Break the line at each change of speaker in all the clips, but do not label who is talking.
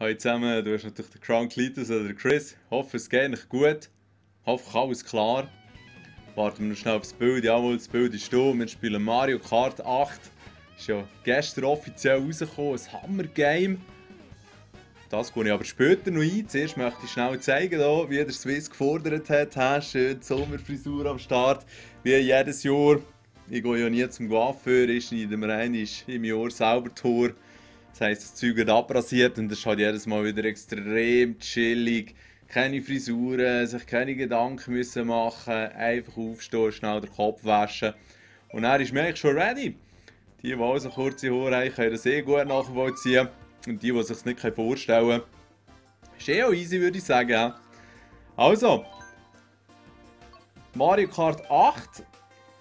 Hallo zusammen, du hast natürlich den Crown Cletus oder den Chris. Hoffe, es geht euch gut. Hoffe, alles klar. Warten wir noch schnell auf das Bild. Jawohl, das Bild ist da. Wir spielen Mario Kart 8. Ist ja gestern offiziell rausgekommen. Ein Hammer-Game. Das gehe ich aber später noch ein. Zuerst möchte ich schnell zeigen, wie der Swiss gefordert hat. Schön die Sommerfrisur am Start. Wie jedes Jahr. Ich gehe ja nie zum Coiffeur. Ich schneide mir einmal im Jahr selber die Haare. Das heisst, das Zeug wird abrasiert und das ist halt jedes Mal wieder extrem chillig. Keine Frisuren, sich keine Gedanken müssen machen, einfach aufstehen, schnell den Kopf waschen. Und dann ist man eigentlich schon ready. Die also kurze Haare haben, können das gut nachvollziehen. Und die sich es nicht vorstellen können, ist auch easy, würde ich sagen. Also, Mario Kart 8.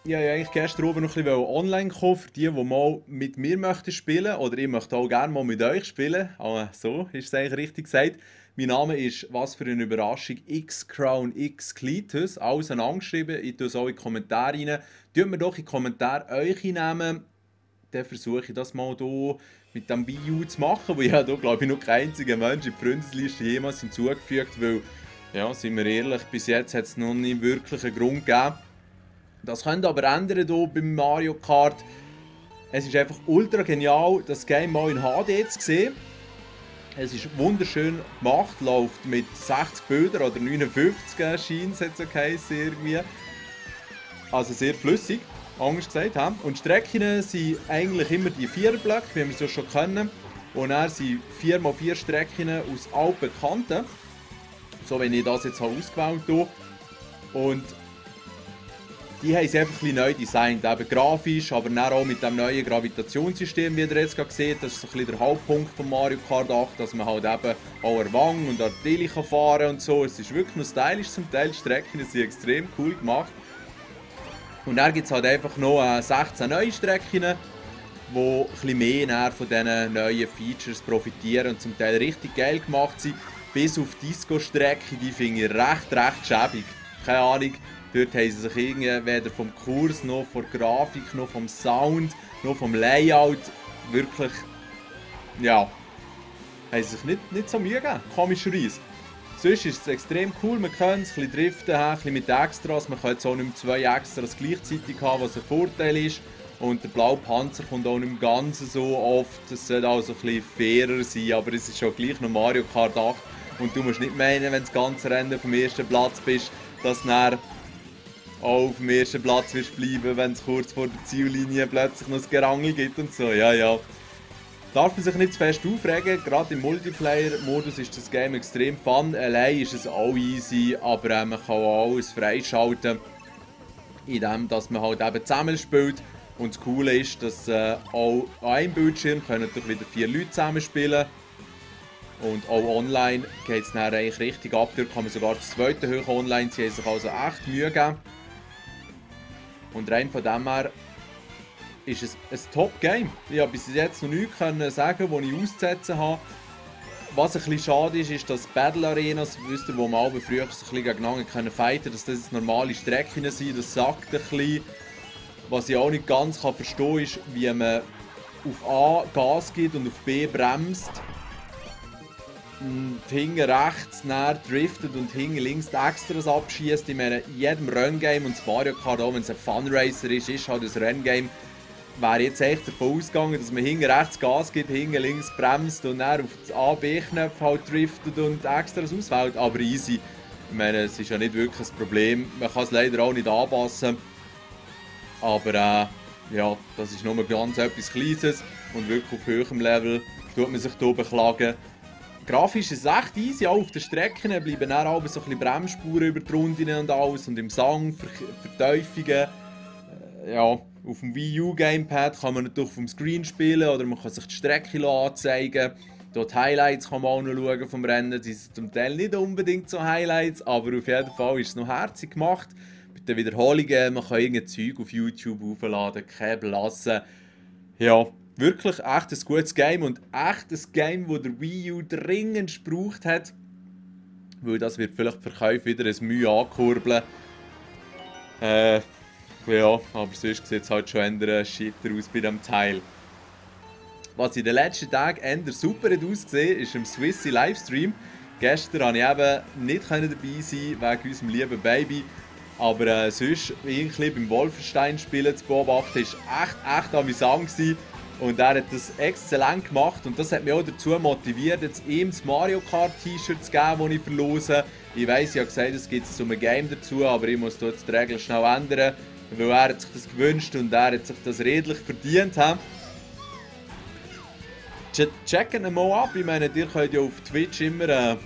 Ich wollte eigentlich gestern oben noch ein bisschen online kommen, für die mal mit mir möchten spielen. Oder ich möchte auch gerne mal mit euch spielen. Aber so ist es eigentlich richtig gesagt. Mein Name ist, was für eine Überraschung, X-Crown X Cletus. Alles angeschrieben. Ich tue es auch in die Kommentare rein. Tut mir doch in die Kommentare eure Namen. Dann versuche ich das mal hier mit dem Wii U zu machen. Wo ich ja hier, glaube ich, noch kein einziger Mensch in die Freundesliste jemals hinzugefügt. Weil, ja, sind wir ehrlich, bis jetzt hat es noch nicht wirklich einen Grund gegeben. Das könnt ihr aber ändern hier beim Mario Kart. Es ist einfach ultra genial, das Game mal in HD zu sehen. Es ist wunderschön gemacht, läuft mit 60 Bildern oder 59 scheint es so geheißen irgendwie. Also sehr flüssig, anders gesagt. Und die Strecken sind eigentlich immer die Viererblöcke, wie wir es ja schon kennen. Und dann sind 4x4 Strecken aus altbekannten. So, wenn ich das jetzt ausgewählt habe. Und die haben es einfach ein bisschen neu designt, eben grafisch, aber dann auch mit dem neuen Gravitationssystem, wie ihr jetzt gerade seht. Das ist so ein bisschen der Hauptpunkt von Mario Kart 8, dass man halt eben auch an Wang und an Dili fahren kann und so. Es ist wirklich noch stylisch zum Teil, die Strecken sind extrem cool gemacht. Und dann gibt es halt einfach noch 16 neue Strecken, die ein bisschen mehr von diesen neuen Features profitieren und zum Teil richtig geil gemacht sind. Bis auf die Disco-Strecke, die finde ich recht schäbig. Keine Ahnung. Dort haben sie sich irgendwie weder vom Kurs, noch von der Grafik, noch vom Sound, noch vom Layout wirklich, ja, haben sie sich nicht so Mühe gegeben, komischerweise. Sonst ist es extrem cool, man kann es ein bisschen driften, ein bisschen mit Extras, man kann jetzt auch nicht mehr 2 Extras gleichzeitig haben, was ein Vorteil ist. Und der blaue Panzer kommt auch nicht mehr ganz so oft, es sollte also ein bisschen fairer sein, aber es ist schon gleich noch Mario Kart 8. Und du musst nicht meinen, wenn du das ganze Rennen auf dem ersten Platz bist, dass du auch auf dem ersten Platz wirst bleiben, wenn es kurz vor der Ziellinie plötzlich noch ein Gerangel gibt und so. Ja. Darf man sich nicht zu fest aufregen, gerade im Multiplayer-Modus ist das Game extrem fun. Allein ist es auch easy, aber man kann auch alles freischalten, indem dass man halt eben zusammen spielt. Und das Coole ist, dass auch an einem Bildschirm können natürlich wieder 4 Leute zusammen spielen. Und auch online geht es dann eigentlich richtig ab. Dort kann man sogar das zweite hoch online. Sie haben sich also echt Mühe gegeben. Und rein von dem her ist es ein Top-Game. Ich habe bis jetzt noch nichts sagen, was ich auszusetzen habe. Was ein bisschen schade ist, ist, dass Battle Arenas, wisst ihr, wo man früher so ein bisschen gegeneinander fighten können, dass das normale Strecken sind. Das sagt ein bisschen. Was ich auch nicht ganz verstehen kann, ist, wie man auf A Gas gibt und auf B bremst. Hinten rechts näher driftet und hinten links die Extras abschießt. Ich meine, in jedem Renngame und das Mario Kart, auch wenn es ein Funracer ist halt ein Renngame, wäre jetzt echt davon ausgegangen, dass man hinten rechts Gas gibt, hinten links bremst und dann auf den A-B-Knopf halt driftet und Extras auswählt. Aber easy. Ich meine, es ist ja nicht wirklich ein Problem. Man kann es leider auch nicht anpassen. Aber ja, das ist nur ganz etwas Kleines und wirklich auf höherem Level tut man sich hier beklagen. Grafisch ist es echt easy, auch auf den Strecken bleiben dann auch so ein bisschen Bremsspuren über die Runden und alles und im Sang, Verteufungen. Ja, auf dem Wii U Gamepad kann man natürlich vom Screen spielen oder man kann sich die Strecke anzeigen. Dort Highlights kann man auch noch schauen vom Rennen, die sind zum Teil nicht unbedingt so Highlights, aber auf jeden Fall ist es noch herzig gemacht. Mit den Wiederholungen, man kann irgendein Zeug auf YouTube aufladen, Kabel lassen. Ja. Wirklich echt ein gutes Game und echt ein Game, das der Wii U dringend gebraucht hat. Weil das wird vielleicht die Verkäufe wieder ein Mühe ankurbeln. Ja, aber sonst sieht es halt schon eher schitter aus bei diesem Teil. Was in den letzten Tagen eher super hat ausgesehen, ist im Swissy Livestream. Gestern konnte ich eben nicht dabei sein, wegen unserem lieben Baby. Aber sonst, ihn beim Wolfenstein-Spielen zu beobachten, war echt amüsant gewesen. Und er hat das exzellent gemacht. Und das hat mich auch dazu motiviert, jetzt ihm das Mario Kart T-Shirt zu geben, das ich verlose. Ich weiss, ich habe gesagt, es gibt so ein Game dazu, aber ich muss dort die Regeln schnell ändern. Weil er hat sich das gewünscht und er hat sich das redlich verdient. Checken ihn mal ab. Ich meine, ihr könnt ja auf Twitch immer...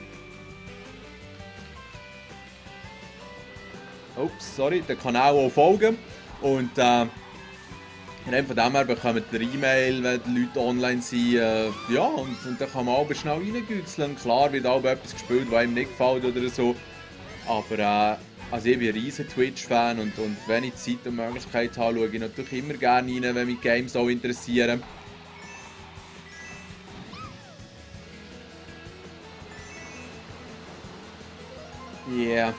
Ups, sorry, den Kanal auch folgen. Und von dem her bekommt ihr E-Mail, wenn die Leute online sind. Ja, und dann kann man aber schnell reingüchseln. Klar wird auch etwas gespielt, was ihm nicht gefällt oder so. Aber also ich bin ein riesen Twitch-Fan und wenn ich Zeit und Möglichkeit habe, schaue ich natürlich immer gerne rein, wenn mich Games auch interessieren. Yeah,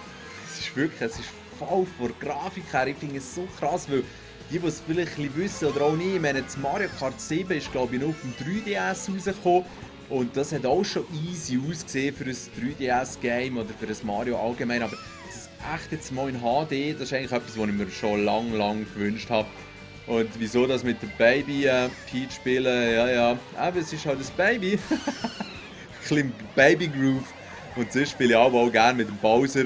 es ist voll von der Grafik her. Ich finde es so krass, weil die es vielleicht ein bisschen wissen oder auch nicht, ich meine, das Mario Kart 7 ist glaube ich noch auf dem 3DS rausgekommen und das hat auch schon easy ausgesehen für ein 3DS-Game oder für ein Mario allgemein, aber das ist echt jetzt mal in HD, das ist eigentlich etwas, was ich mir schon lang gewünscht habe. Und wieso das mit dem Baby Peach spielen, ja, aber es ist halt das Baby. Ein bisschen Baby Groove. Und sonst spiele ich auch gerne mit dem Bowser.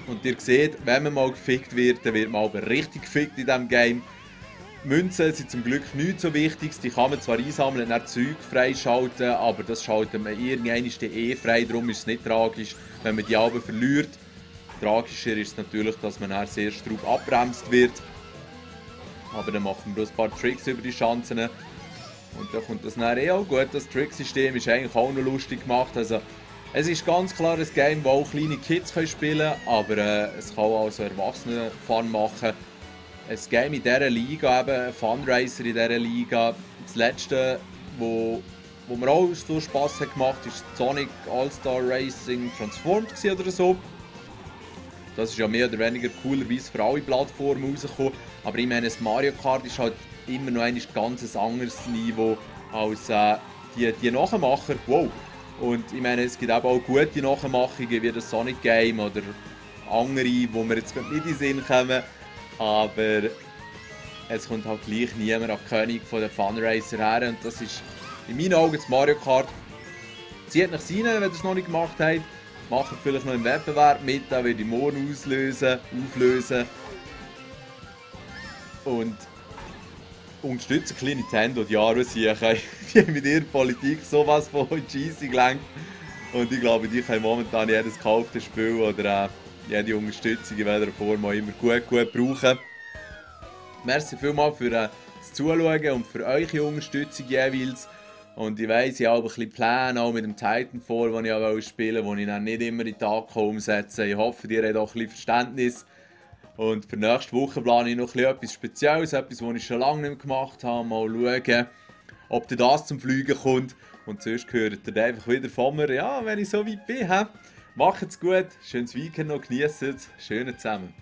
Und ihr seht, wenn man mal gefickt wird, dann wird man aber richtig gefickt in diesem Game. Münzen sind zum Glück nicht so wichtig, die kann man zwar einsammeln und dann Zeug freischalten, aber das schaltet man irgendwann frei, darum ist es nicht tragisch, wenn man die aber verliert. Tragischer ist es natürlich, dass man dann sehr drauf abbremst wird. Aber dann machen wir ein paar Tricks über die Chancen. Und dann kommt das dann auch gut. Das Tricksystem ist eigentlich auch noch lustig gemacht. Also, es ist ganz klar ein Game, das auch kleine Kids spielen können, aber es kann auch so Erwachsene Fun machen. Ein Game in dieser Liga, eben ein Fundraiser in dieser Liga. Das letzte, wo mir auch so Spass hat gemacht hat, war Sonic All-Star Racing Transformed oder so. Das ist ja mehr oder weniger coolerweise für alle Plattformen rausgekommen. Aber ich meine, das Mario Kart ist halt immer noch ein ganz anderes Niveau als die Nachmacher. Wow! Und ich meine, es gibt auch gute Nachmachungen wie das Sonic Game oder andere, wo wir jetzt nicht in den Sinn kommen. Aber es kommt halt gleich niemand an König von den Funracer her. Und das ist in meinen Augen das Mario Kart. Zieht nach rein, wenn ihr es noch nicht gemacht habt. Macht vielleicht noch einen Wettbewerb mit, da werde ich morgen auflösen. Und unterstützen kleine Nintendo die Jahre sicher. Die haben mit ihrer Politik sowas von cheesy gelenkt. Und ich glaube, die können momentan jedes gekaufte Spiel oder jede Unterstützung in welcher Form auch immer gut brauchen. Merci vielmals für das Zuschauen und für eure Unterstützung jeweils. Und ich weiss, ich habe ein bisschen Pläne, auch mit dem Titanfall, den ich spielen wollte, die ich dann nicht immer in den Tag umsetzen kann. Ich hoffe, ihr habt auch ein bisschen Verständnis. Und für nächste Woche plane ich noch etwas Spezielles, etwas, was ich schon lange nicht mehr gemacht habe. Mal schauen, ob das zum Fliegen kommt. Und sonst hört ihr einfach wieder von mir, ja, wenn ich so weit bin. Macht's gut, schönes Weekend noch, genießt es, schön zusammen.